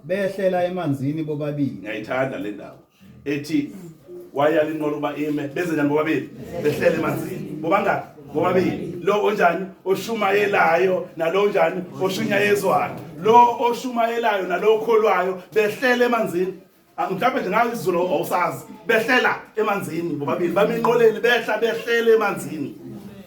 Behlela emanzini bobabili. Ngiyayithanda le ndawo. Ethi wayala inqola ukuba ime, benze njani bobabili? Behlele emanzini. Bobangaki? Bobabili. Lo onjani? Oshumayelayo nalo onjani? Oshunyayezwayo. Lo oshumayelayo nalo okholwayo behlele emanzini. Ah, mhlawumbe nje ngayo isiZulu awusazi. Behlela emanzini bobabili, bami enqoleni behla behlele emanzini.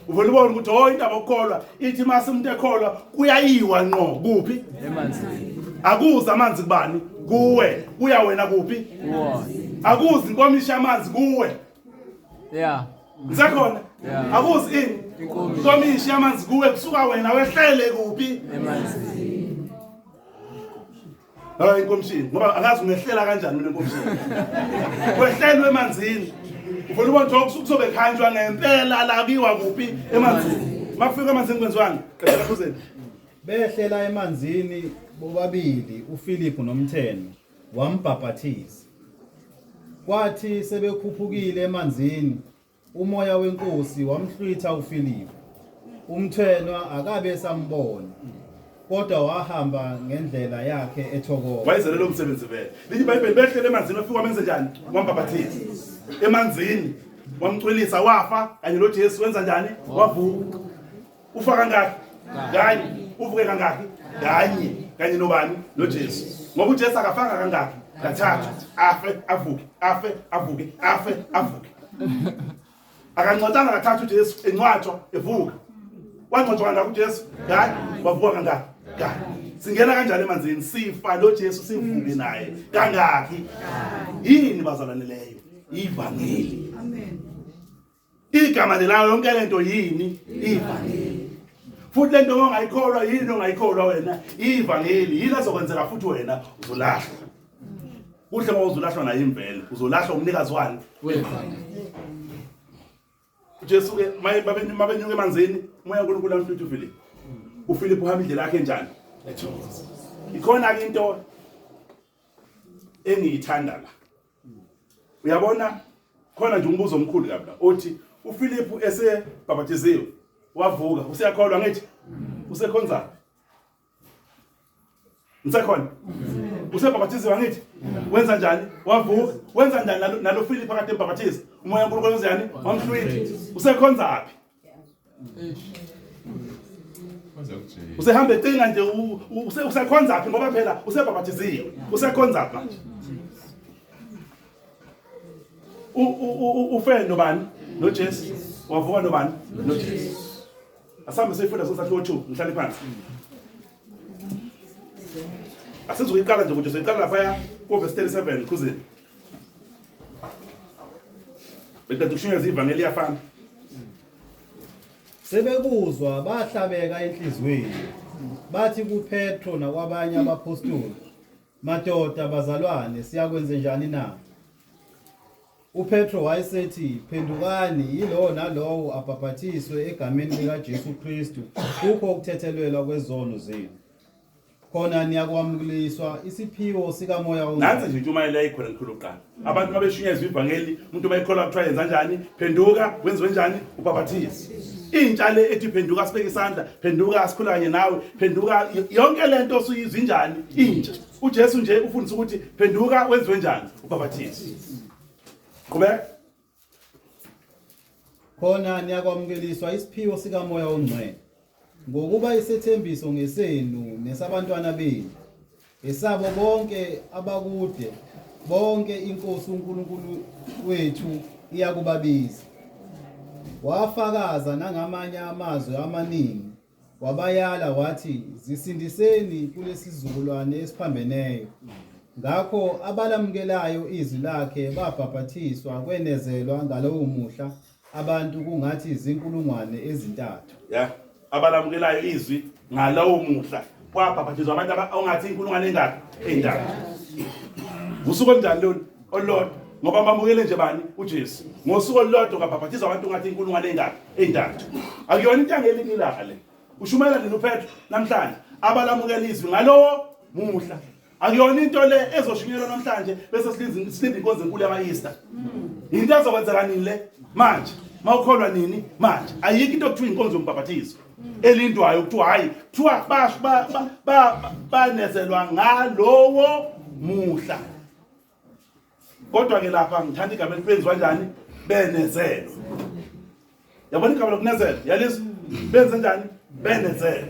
Uvela ubone ukuthi oh indaba okukholwa ithi mase umuntu ekholwa kuyayiwa ngqo kuphi? Emanzini. Akuzi amanzi kubani? Kuwe. Kuya wena kuphi? Kuwona. Akuzi inkomishi yamanzi kuwe. Yeah. Ngisekhona? Yeah. Akuzi ini? Inkomishi. Inkomishi yamanzi kuwe kusuka wena wehlele kuphi? Emanzini. Hayi inkomishini ngoba angazi ungehlela kanjani mina enkomishini. Kwehlelwe emanzini. Ufuna ubona ukuthi kuzobe khanjwa ngempela lakiwa kuphi emanzini. Makufika emanzini kwenziwani? Qedela khuzeni. Behlela emanzini bobabili uFiliphu nomthenwa wambhaphathiza. Kwathi sebekhuphukile emanzini umoya wenkosi wamhlwitha uFiliphu. Umthenwa akabe esambona kodwa wahamba ngendlela yakhe ethokoza. Wayezele lo msebenzi vele. Lithi iBhayibheli behlele emanzini wafika wamenze njani? Wambhaphathiza. Emanzini wamcwilisa wafa kanye noJesu wenza njani? Wavuka. Ufa kangaki? Kanye. Uvuke kangaki? Kanye. Kanye nobani? NoJesu. Ngoba uJesu akafanga kangaki? Kathathu. Afe, avuke, afe, avuke, afe, avuke. Akangcwatshanga kathathu uJesu, engcwatshwa, evuka. Wangcwatshwa kangaki uJesu? Kanye. Wavuka kangaki? Kanye. Singena kanjani emanzini? Sifa noJesu sivuke naye. Kangaki? Yini bazalwane leyo? Ivangeli. Amen. Igama lelayo yonke lento yini? Ivangeli. Futhi lento ongayikholwa yini ongayikholwa wena? Ivangeli. Yini ezokwenzeka futhi wena uzolahlwa. Kuhle ngoba uzolahlwa nayo imvelo. Uzolahlwa umnikazi wani? Wevangeli. uJesu ke maye babenyuka emanzini umoya kaNkulunkulu amhlutha uFilip. uFilip uhamba indlela yakhe enjani? Ethokoza. Ikhona ke into engiyithanda la. Uyabona khona nje umbuzo omkhulu kabi la othi uFilip esebhabhathiziwe wavuka useyakholwa ngithi usekhonza Ngisekhona usebhabhathiziwe angithi wenza njani wavuka wenza njani nalo, nalo Philip akade embhabhathiza umoya kaNkulunkulu wenza njani wamhlwitha usekhonza phi usehamba ecinga nje usekhonza phi ngoba phela usebhabhathiziwe usekhonza phi manje ufe nobani noJesu wavuka nobani noJesu asambe siyifunda sosahluko 2 ngihlale phansi asizukuyiqala nje ukuthi soyiqala laphaya ku-verse 37 khuzini beqeda ukushunyeza ivangeli iyafana Sebekuzwa bahlabeka enhliziyweni bathi kuPetro nakwabanye abaphostoli, Madoda bazalwane, siyakwenze njani na? UPetro wayesethi, Phendukani, yilowo nalowo abhapathiswe egameni likaJesu Kristu kukho ukuthethelelwa kwezono zenu. Khona niyakwamukeliswa isiphiwo sikaMoya Nansi oNgcwele. nje intshumayelo yayikhona ngikhulu kuqala. Abantu babeshunyezwa ivangeli, umuntu mayikholwa kuthiwa yenza njani? Phenduka, wenziwe njani? Ubhapathiswe. Intsha le ethi phenduka sibeke isandla, phenduka sikhula kanye nawe, phenduka yonke lento osuyizwa injani? Intsha. uJesu nje ufundisa ukuthi phenduka wenziwe njani ubhapathiswe. Qhubeka. Khona niyakwamukeliswa isiphiwo sikaMoya oNgcwele. Ngokuba isethembiso ngesenu nesabantwana benu, esabo bonke abakude, bonke iNkosi uNkulunkulu wethu iyakubabiza. Wafakaza nangamanye amazwi amaningi Wabayala wathi, Zisindiseni kulesizukulwane esiphambeneyo. Ngakho abalamukelayo izwi lakhe babhapathiswa, kwenezelwa ngalowo muhla abantu kungathi zinkulungwane ezintathu. Ya, abalamukelayo izwi ngalowo muhla kwabhapathiswa abantu ongathi inkulungwane engaki? Eyintathu. Usuku olunjani lolu? Olulodwa. Ngoba bamukele nje bani? uJesu. Ngosuku olulodwa kwabhapathiswa abantu ngathi inkulungwane engaki? Eyintathu. Akuyona into yangelinye ilanga le. Ushumayela nini uPetro namhlanje? Abalamukela izwi ngalowo muhla. Akuyona into le ezoshunyelwa namhlanje bese silinda silinde inkonzo enkulu yama-Easter. Into ezokwenzeka nini le? Manje. Mawukholwa nini? Manje. Ayikho into okuthiwa inkonzo yombhaphathizo elindwayo kuthiwa hayi kuthiwa basho banezelwa ngalowo muhla. Kodwa ke lapha ngithanda igama elithi benziwa njani? Benezelwa. Yabona igama lokunezela? Yalizwa? Benze njani? Benezela.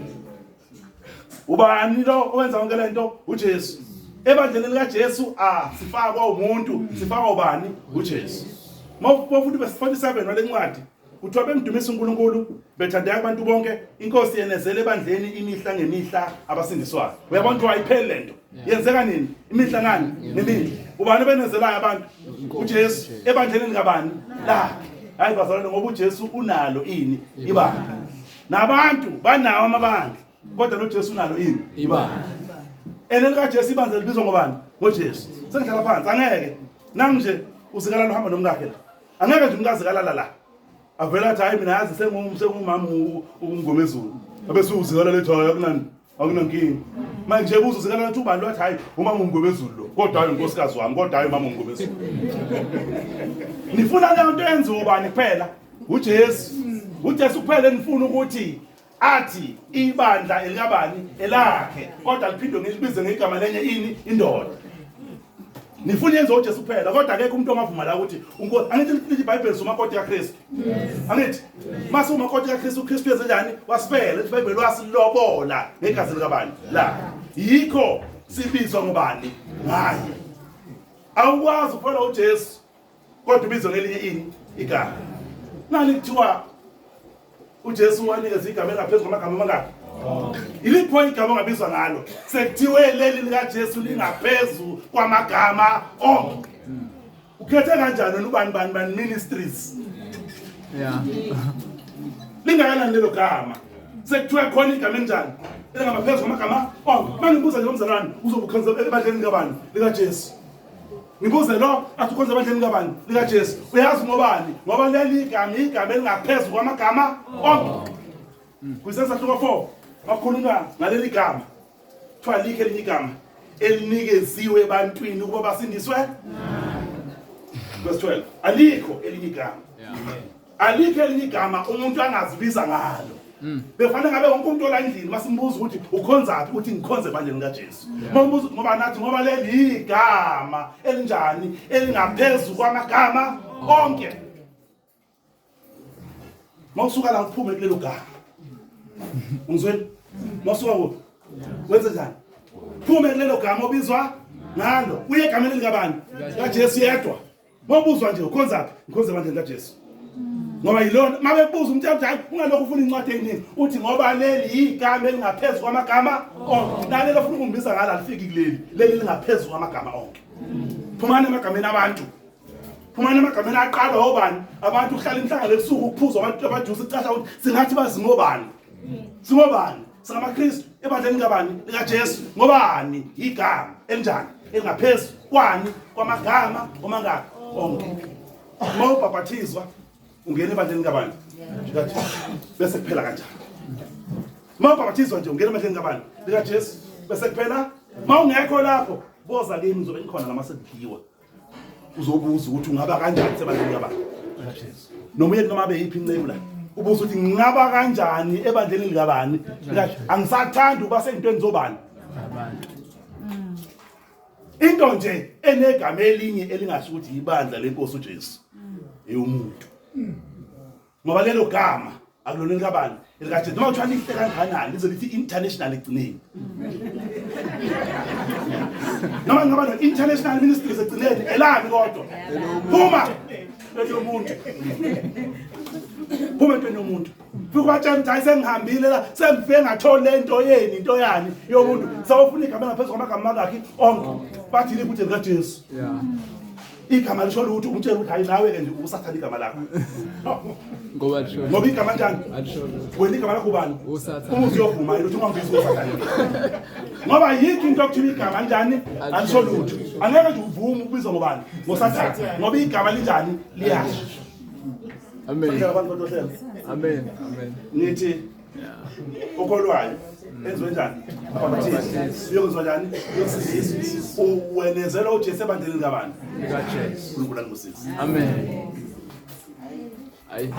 Ubani lo owenza yonke lento? uJesu. Ebandleni likaJesu sifakwa umuntu, sifakwa ubani? uJesu. Mawufunda verse 47 wale ncwadi kuthiwa bemdumisa uNkulunkulu bethandeka kubantu bonke, inkosi yenezele ebandleni imihla ngemihla abasindiswayo. Uyabona ukuthi ayipheli lento. Yenzeka nini? Imihla ngani? Ngemihla. Ubani obenezelayo abantu? uJesu. Ebandleni likabani? Lakhe. Hayi bazalwane, ngoba uJesu unalo ini? Ibandla. Nabantu banawo amabandla, kodwa noJesu unalo ini? Ibandla. Ene likaJesu ibandla libizwa ngobani? NgoJesu. Sengihlala phansi, angeke. Nangu nje uzikalala uhamba nomkakhe la. Angeke nje umkazi kalala la. Avela athi hayi mina yazi sengumama uNgomezulu. Abe suzikalala ethi hayi akunani akunankinga. Manje buza uzikalala uthi ubani wathi hayi umama uNgomezulu lo. Kodwa hayi unkosikazi wami, kodwa hayi umama uNgomezulu. Nifuna leyo nto yenziwa ubani kuphela? uJesu. uJesu kuphela enifuna ukuthi athi ibandla elikabani elakhe, kodwa liphinde ngilibize ngegama lenye ini indoda. Nifuna yenze uJesu kuphela, kodwa akekho umuntu ongavuma la ukuthi unkosi. Angithi lithi iBhayibheli umakoti kaKristu. Angithi mase umakoti kaKristu, uKristu yenze njani? Wasifela. Lithi iBhayibheli wasilobola ngegazi likabani la. Yikho sibizwa ngobani? Ngaye. Awukwazi ukufela uJesu kodwa ubizwa ngelinye ini igama. Nani kuthiwa uJesu wanikeza igama elingaphezu kwamagama amangaki? Ilipho igama ongabizwa ngalo? Sekuthiwe leli likaJesu lingaphezu kwamagama onke. Ukhethe kanjani wena ubani bani bani ministries? Yeah. Lingakanani lelo gama? Sekuthiwe khona igama elinjani? Elingaphezu kwamagama onke. Mangibuza nje umzalwane, uzobukhonza ebandleni likabani? LikaJesu. Ngibuze lo athi ukhonza ebandleni likabani? LikaJesu. Uyazi ngobani? Ngoba leli igama igama elingaphezu kwamagama onke. Kwisesahluko 4 bakhulunywa ngaleli gama. Kuthiwa likho elinye igama elinikeziwe ebantwini ukuba basindiswe. Verse 12. Alikho elinye igama. Alikho elinye igama umuntu angazibiza ngalo. Befanele ngabe wonke umuntu ola endlini masimbuza ukuthi ukhonzaphi, uthi ngikhonze ebandleni likaJesu. Mawumbuza ukuthi ngoba nathi ngoba leli igama elinjani elingaphezu kwamagama onke. Mawusuka la uphume kulelo gama. Ungizwile? Mawusuka kuphi? Wenze njani? Phume kulelo gama obizwa ngalo. Uye egameni likabani? LikaJesu yedwa. Mawubuzwa nje ukhonzaphi? Ngikhonza ebandleni likaJesu. Ngoba yilona mabebuza umuntu athi hayi ungalokhu ufuna incwadi eyiningi, uthi ngoba leli igama elingaphezu kwamagama onke. Nalelo ufuna ukumbiza ngalo alifiki kuleli. Leli lingaphezu kwamagama onke. Phumani emagameni abantu. Phumani emagameni aqalwa obani? Abantu uhlala inhlangano ebusuku ukuphuzwa abantu abajusa icasha ukuthi singathi bazingobani. Singobani? SingamaKristu ebandleni likabani? LikaJesu. Ngobani? Igama elinjani? Elingaphezu kwani kwamagama omangaki onke. Uma ubhaphathizwa ungena ebandleni likabani? LikaJesu. Bese kuphela kanjani? Uma ubhaphathizwa nje ungena ebandleni likabani? LikaJesu. Bese kuphela. Uma ungekho lapho boza kimi, ngizobe ngikhona lama sekudliwa. Uzobuza ukuthi ungaba kanjani sebandleni likabani? LikaJesu. Noma uye noma abe yiphi inceku la. Ubuza ukuthi ngingaba kanjani ebandleni likabani? LikaJesu. Angisathandi ukuba seyintweni zobani? Abantu. Into nje enegama elinye elingasho ukuthi ibandla lenkosi uJesu. Eyomuntu. Ngoba lelo gama akulona likabani? LikaJesu. Noma kuthiwa lihle kangakanani lize lithi international egcineni. Noma ngaba no international ministries egcineni elami kodwa. Phuma entweni yomuntu. Phuma entweni yomuntu. Fika ubatshela ukuthi hayi sengihambile la, sengifike ngathola lento yeni, into yani yomuntu. Sawufuna igama ngaphezu kwamagama mangakhi onke. Bathi libuthi likaJesu. Yeah. Igama lisho lutho, umtshela ukuthi hayi nawe ke nje usathana igama lakho. Ngoba lisho. Ngoba igama njani? Alisho lutho. Wena igama lakho ubani? uSathane. Uma uzuyovuma yini ukuthi ungambizi uSathane. Ngoba yikho into okuthiwa igama njani? Alisho lutho. Angeke nje uvume ukubizwa ngobani? NgoSathane. Ngoba igama linjani? Liyasho. Amen. Indlela abantu badohlela. Amen. Amen. Ngithi okholwayo enziwe njani? Abhaphathizwe. Uyokwenziwa njani? Uyosindiswa. Uwenezela uJesu ebandleni likabani? LikaJesu. uNkulunkulu anibusise. Amen. Ayi.